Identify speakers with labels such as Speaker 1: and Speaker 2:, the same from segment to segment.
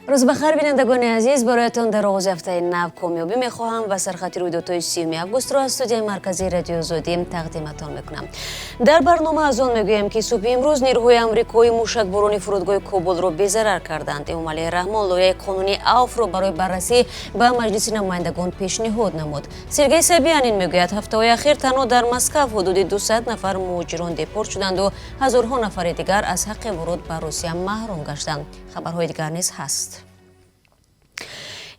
Speaker 1: Рӯз бахайр, бинандагони азиз! Бароятон дар оғози ҳафтаи нав комёбӣ мехоҳам ва сархати рӯйдодҳои 30 августро аз студияи марказии Радиои Озодӣ тақдиматон мекунам. Дар барнома аз он мегӯем, ки субҳи имрӯз нирӯҳои амрикоӣ мушакборони фурудгоҳи Кобулро безарар карданд. Эмомалӣ Раҳмон лоиҳаи қонуни авфро барои баррасӣ ба Маҷлиси намояндагон пешниҳод намуд. Сергей Собянин мегӯяд, ҳафтаҳои ахир танҳо дар Москав ҳудуди 200 нафар муҳоҷирон депорт шуданду ҳазорҳо нафари дигар аз ҳаққи вуруд ба Русия маҳрум гаштанд. Хабарҳои дигар низ ҳаст.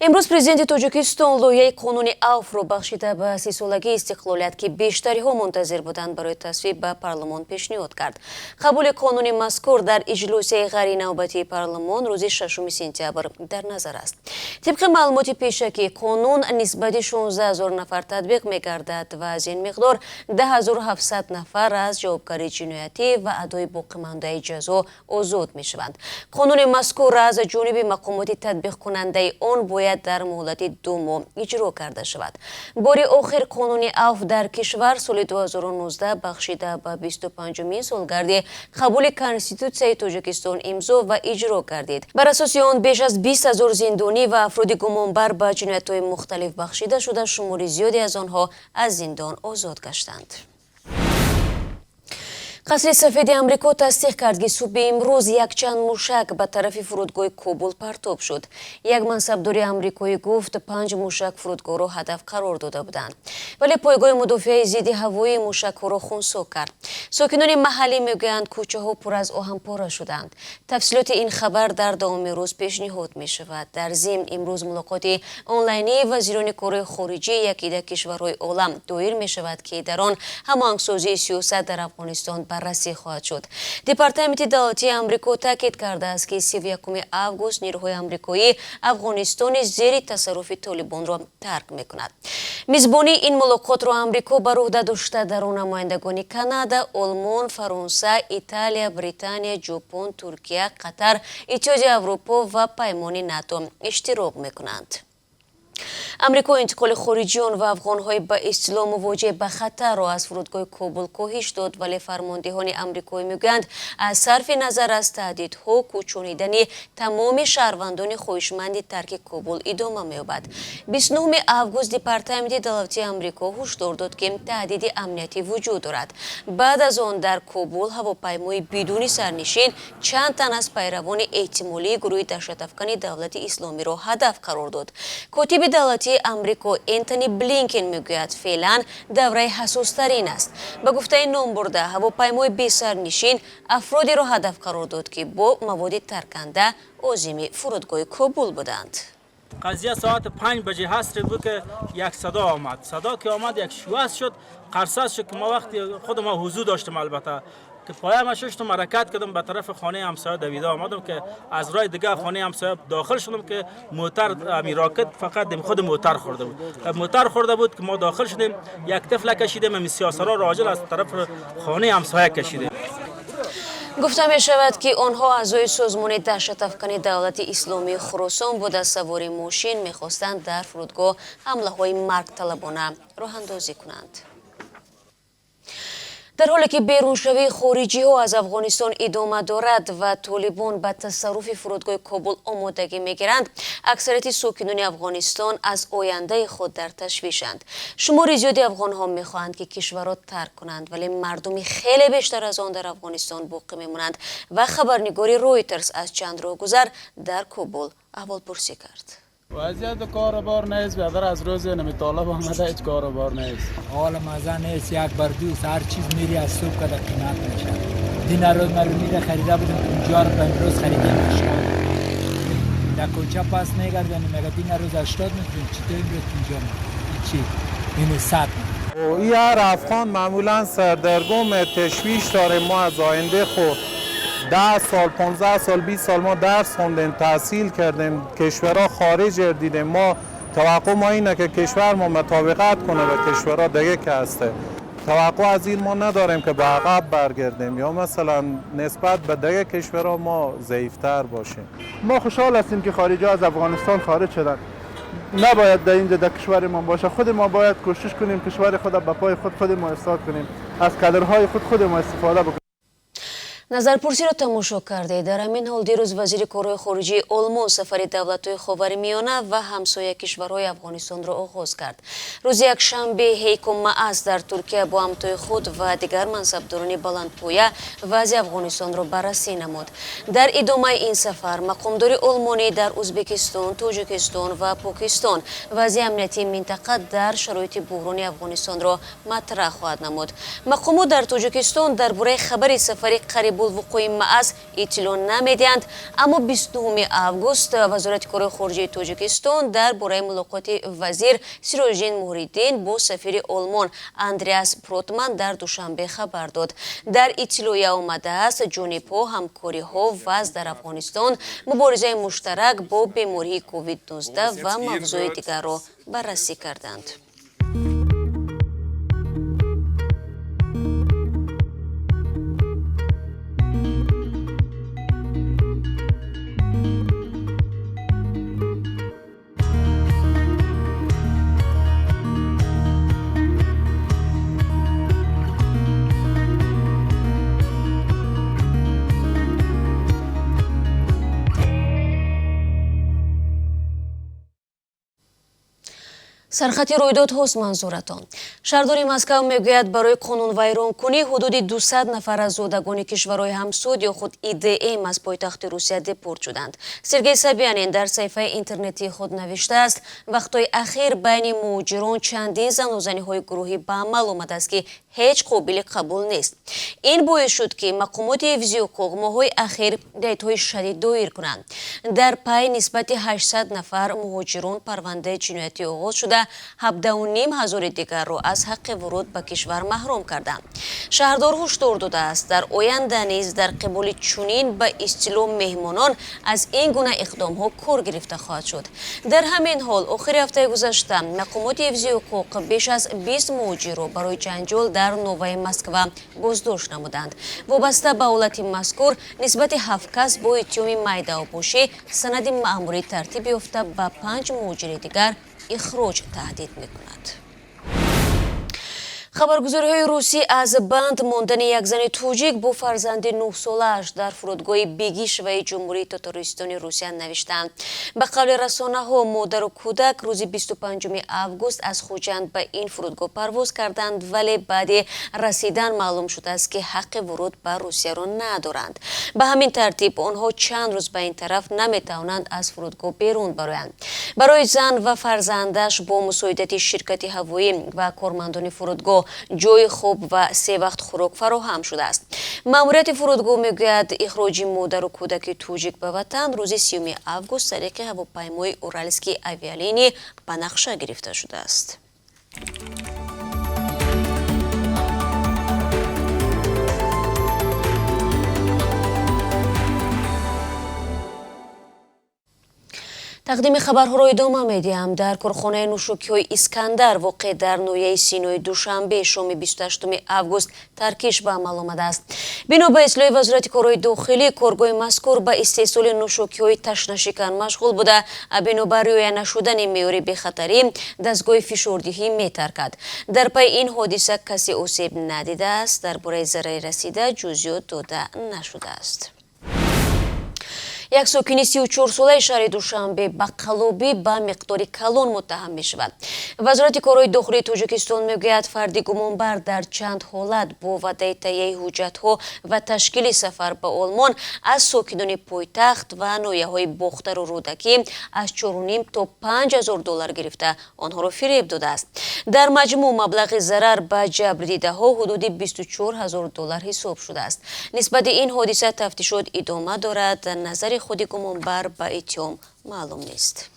Speaker 1: Имрӯз президенти Тоҷикистон лоиҳаи қонуни авфро, бахшида ба 30-солагии истиқлолият, ки бештариҳо мунтазир буданд, барои тасвиб ба парлумон пешниҳод кард. Қабули қонуни мазкур дар иҷлосияи ғайринавбатии парлумон рӯзи 6 сентябр дар назар аст. Тибқи маълумоти пешакӣ, қонун нисбати 16 ҳазор нафар татбиқ мегардад ва аз ин миқдор 10 700 нафар аз ҷавобгарии ҷиноятӣ ва адои боқимондаи ҷазо озод мешаванд. Қонуни мазкур аз ҷониби мақомоти татбиқкунандаи он бояд дар муҳлати 2 моҳ иҷро карда шавад. Бори охир қонуни авф дар кишвар соли 2019, бахшида ба 25-умин солгарди қабули Конститутсияи Тоҷикистон, имзо ва иҷро гардид. Бар асоси он беш аз 20 ҳазор зиндонӣ ва афроди гумонбар ба ҷиноятҳои мухталиф бахшида шуда, шумори зиёде аз онҳо аз зиндон озод гаштанд. Қасри Сафеди Амрико тасдиқ кард, ки субҳи имрӯз якчанд мушак ба тарафи фурудгоҳи Кобул партоб шуд. Як мансабдори амрикоӣ гуфт, панҷ мушак фурудгоҳро ҳадаф қарор дода буданд, вале пойгоҳи мудофиаи зидди ҳавоии мушакҳоро хунсо кард. Сокинони маҳаллӣ мегӯянд, кӯчаҳо пур аз оҳанпора шуданд. Тафсилоти ин хабар дар давоми рӯз пешниҳод мешавад. Дар зимн, имрӯз мулоқоти онлайнии вазирони корҳои хориҷии якида кишварҳои олам доир мешавад, ки дар он ҳамоҳангсозии сиёсат дар Афғонистон баррасӣ хоҳад шуд. Департаменти давлатии Амрико таъкид кардааст, ки 31 август нирӯҳои амрикоӣ Афғонистони зери тасарруфи Толибонро тарк мекунад. Мизбонии ин мулоқотро Амрико бар уҳда дошта, дар он намояндагони Канада, Олмон, Фаронса, Италия, Британия, Ҷопон, Туркия, Қатар, Иттиҳоди Аврупо ва паймони НАТО иштирок мекунанд. Амрико интиқоли хориҷиён ва афғонҳои ба истилоҳ мувоҷеҳ ба хатарро аз фурудгоҳи Кобул коҳиш дод, вале фармондеҳони амрикоӣ мегӯянд, аз сарфи назар аз таҳдидҳо кӯчонидани тамоми шаҳрвандони хоҳишманди тарки Кобул идома меёбад. 29 август Департаменти давлатии Амрико ҳушдор дод, ки таҳдиди амниятӣ вуҷуд дорад. Баъд аз он дар Кобул ҳавопаймои бидуни сарнишин чанд тан аз пайравони эҳтимолии гурӯҳи даҳшатафкани Давлати Исломиро ҳадаф қарор дод. Котиби давлатии Амрико Энтони Блинкен мегӯяд, феълан давраи ҳассостарин аст. Ба гуфтаи номбурда, ҳавопаймои бесарнишин афродеро ҳадаф қарор дод, ки бо маводи тарканда озими фурудгоҳи Кобул буданд.
Speaker 2: Қазия соат 5 баҷе ҳаст буд, ки як садо омад. Садо ки омад, як шӯаз шуд, қарсаз шуд, ки мо вақти худ мо ҳузур доштем, албатта, ки пояма шуштум, ҳаракат кардам, ба тарафи хонаи ҳамсоя давида омадам, ки аз роҳи дигар хонаи ҳамсоя дохил шудам, ки мотор, ами рокет фақат худ мотор хӯрда буд, мотор хӯрда буд, ки мо дохил шудем, як тифла кашидем, ами сиёсаро роҷил аз тараф хонаи ҳамсоя кашидем.
Speaker 1: Гуфта мешавад, ки онҳо аъзои созмони даҳшатафкани Давлати Исломии Хуросон буда, савори мошин мехостанд дар фурудгоҳ ҳамлаҳои маргталабона роҳандозӣ кунанд. Дар ҳоле ки беруншавии хориҷиҳо аз Афғонистон идома дорад ва Толибон ба тасарруфи фурудгоҳи Кобул омодагӣ мегиранд, аксарияти сокинони Афғонистон аз ояндаи худ дар ташвишанд. Шумори зиёди афғонҳо мехоҳанд, ки кишварро тарк кунанд, вале мардуми хеле бештар аз он дар Афғонистон боқӣ мемонанд ва хабарнигори Ройтерс аз чанд роҳгузар дар Кобул аҳволпурсӣ кард.
Speaker 3: وضعیت کاروبار نیست بیادر. از روز نمی طالب آمده هیچ کاروبار نیست.
Speaker 4: حال مزه نیست. یک بر دوست هر چیز میری از صبح کده قیمت میشه. دین روز من میره خریده بودم 50 روپیه، امروز خریدیم 80. در کوچه پس میگردنیم، میگه دین روز 80 میتونیم، چطور امروز 50؟ چی این 100؟
Speaker 5: این هر افغان معمولا سردرگم، تشویش داره. ما از آینده خود، 10 سال، 15 سال، 20 سال ما درس خوندیم، تحصیل کردیم، کشورها خارج دیدیم. ما توقع ما اینه که کشور ما مطابقت کنه به کشورها دیگه که هسته. توقع از این ما نداریم که به عقب برگردیم یا مثلا نسبت به دیگه کشورها ما ضعیفتر باشیم.
Speaker 3: ما خوشحال هستیم که خارجی از افغانستان خارج شدن. نباید در اینجا در کشور ما باشه. خود ما باید کوشش کنیم کشور خود به پای خود خود ما استاد کنیم، از کادرهای خود خود ما استفاده بکنیم.
Speaker 1: Назарпурсиро тамошо карде. Дар ҳамин ҳол дирӯз вазири корҳои хориҷии Олмон сафари давлатҳои Ховари Миёна ва ҳамсоя кишварҳои Афғонистонро оғоз кард. Рӯзи якшанбе Ҳейко Маас дар Туркия бо ҳамтои худ ва дигар мансабдорони баландпоя вазъи Афғонистонро баррасӣ намуд. Дар идомаи ин сафар мақомдори олмонӣ дар Ӯзбекистон, Тоҷикистон ва Покистон вазъи амниятии минтақа дар шароити буҳрони Афғонистонро матраҳ хоҳад намуд. Мақомот дар Тоҷикистон дар бораи хабари сафари қарибулвуқӯи Маас иттилоъ намедиҳанд, аммо 29 август Вазорати корҳои хориҷии Тоҷикистон дар бораи мулоқоти вазир Сироҷиддин Муҳриддин бо сафири Олмон Андреас Протман дар Душанбе хабар дод. Дар иттилоъия омадааст, ҷонибҳо ҳамкориҳо вазъ дар Афғонистон, муборизаи муштарак бо бемории ковид-19 ва мавзӯи дигарро баррасӣ карданд. Сархати рӯйдодҳост манзуратон. Шаҳрдори Москав мегӯяд, барои қонунвайронкунӣ ҳудуди 200 нафар аз зодагони кишварҳои ҳамсуд ё худ ИДМ аз пойтахти Русия депорт шуданд. Сергей Собянин дар саҳифаи интернетии худ навиштааст, вақтҳои ахир байни муҳоҷирон чандин занозаниҳои гурӯҳӣ ба амал омадааст, ки ҳеҷ қобили қабул нест. Ин боис шуд, ки мақомоти ҳифзи ҳуқуқ моҳҳои ахир рейдҳои шадид доир кунанд. Дар пай нисбати 800 нафар муҳоҷирон парвандаи ҷиноятӣ оғоз шуда, 17,5 ҳазори дигарро аз ҳаққи вуруд ба кишвар маҳрум карданд. Шаҳрдор ҳушдор додааст, дар оянда низ дар қиболи чунин ба истилоҳ меҳмонон аз ин гуна иқдомҳо кор гирифта хоҳад шуд. Дар ҳамин ҳол охири ҳафтаи гузашта мақомоти ҳифзи ҳуқуқ беш аз 20 муҳоҷирро барои ҷанҷол дар Новаи Москва боздошт намуданд. Вобаста ба ҳолати мазкур нисбати 7 кас бо иттиҳоми майдаобошӣ санади маъмурӣ тартиб ёфта ба 5 муҳоҷири дигар ихроҷ таҳдид мекунад. Хабаргузориҳои русӣ аз банд мондани як зани тоҷик бо фарзанди 9-солааш дар фурудгоҳи Бегишеваи Ҷумҳурии Татаристони Русия навиштанд. Ба қавли расонаҳо, модару кӯдак рӯзи 25 август аз Хуҷанд ба ин фурудгоҳ парвоз карданд, вале баъди расидан маълум шудааст, ки ҳаққи вуруд ба Русияро надоранд. Ба ҳамин тартиб онҳо чанд рӯз ба ин тараф наметавонанд аз фурудгоҳ берун бароянд. Барои зан ва фарзандаш бо мусоидати ширкати ҳавоӣ ва кормандони фурудгоҳ ҷои хоб ва се вақт хӯрок фароҳам шудааст. Маъмурияти фурудгоҳ мегӯяд, ихроҷи модару кӯдаки тоҷик ба ватан рӯзи 30 август тариқи ҳавопаймои Уральский авиалинӣ ба нақша гирифта шудааст. Тақдими хабарҳоро идома медиҳам. Дар корхонаи нӯшокиҳои Искандар воқеъ дар ноҳияи Синои Душанбе шоми 28 август таркиш ба амал омадааст. Бино ба ислоҳи Вазорати корҳои дохилӣ, коргоҳи мазкур ба истеҳсоли нӯшокиҳои ташнашикан машғул буда, бино ба риоя нашудани меъёри бехатарӣ дастгоҳи фишордиҳӣ метаркад. Дар пайи ин ҳодиса касе осеб надидааст. Дар бораи зарари расида ҷузъиёт дода нашудааст. Як сокини 34-солаи шаҳри Душанбе ба қаллобӣ ба миқдори калон муттаҳам мешавад. Вазорати корҳои дохилии Тоҷикистон мегӯяд, фарди гумонбар дар чанд ҳолат бо ваъдаи таҳияи ҳуҷҷатҳо ва ташкили сафар ба Олмон аз сокинони пойтахт ва ноҳияҳои Бохтару Рӯдакӣ аз 4,5 то 5 ҳазор доллар гирифта онҳоро фиреб додааст. Дар маҷмӯъ маблағи зарар ба ҷабрдидаҳо ҳудуди 24 ҳазор доллар ҳисоб шудааст. Нисбати ин ҳодиса тафтишот идома дорад. Назари худи гумонбар ба иттиҳом маълум нест.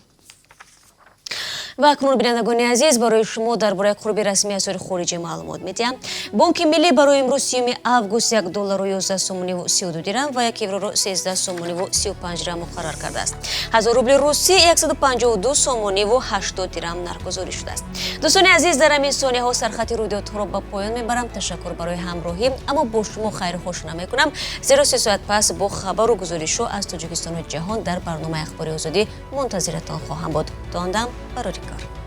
Speaker 1: Ва акнун, бинандагони азиз, барои шумо дар бораи қурби расмии асъори хориҷӣ маълумот медиҳам. Бонки миллӣ барои имрӯз 30 август 1 долларро 11 сомониву 32 дирам ва 1 евроро 13 сомониву 35 дирам муқаррар кардааст. 1000 рубли русӣ 152 сомониву 80 дирам нархгузорӣ шудааст. Дӯстони азиз, дар ҳамин сонияҳо сархати рӯйдодҳоро ба поён мебарам. Ташаккур барои ҳамроҳӣ, аммо бо шумо хайру хуш намекунам, зеро 3 соат пас бо хабару гузоришҳо аз Тоҷикистону ҷаҳон дар барномаи Ахбори Озодӣ мунтазиратон хоҳам буд. То он дам барори кор.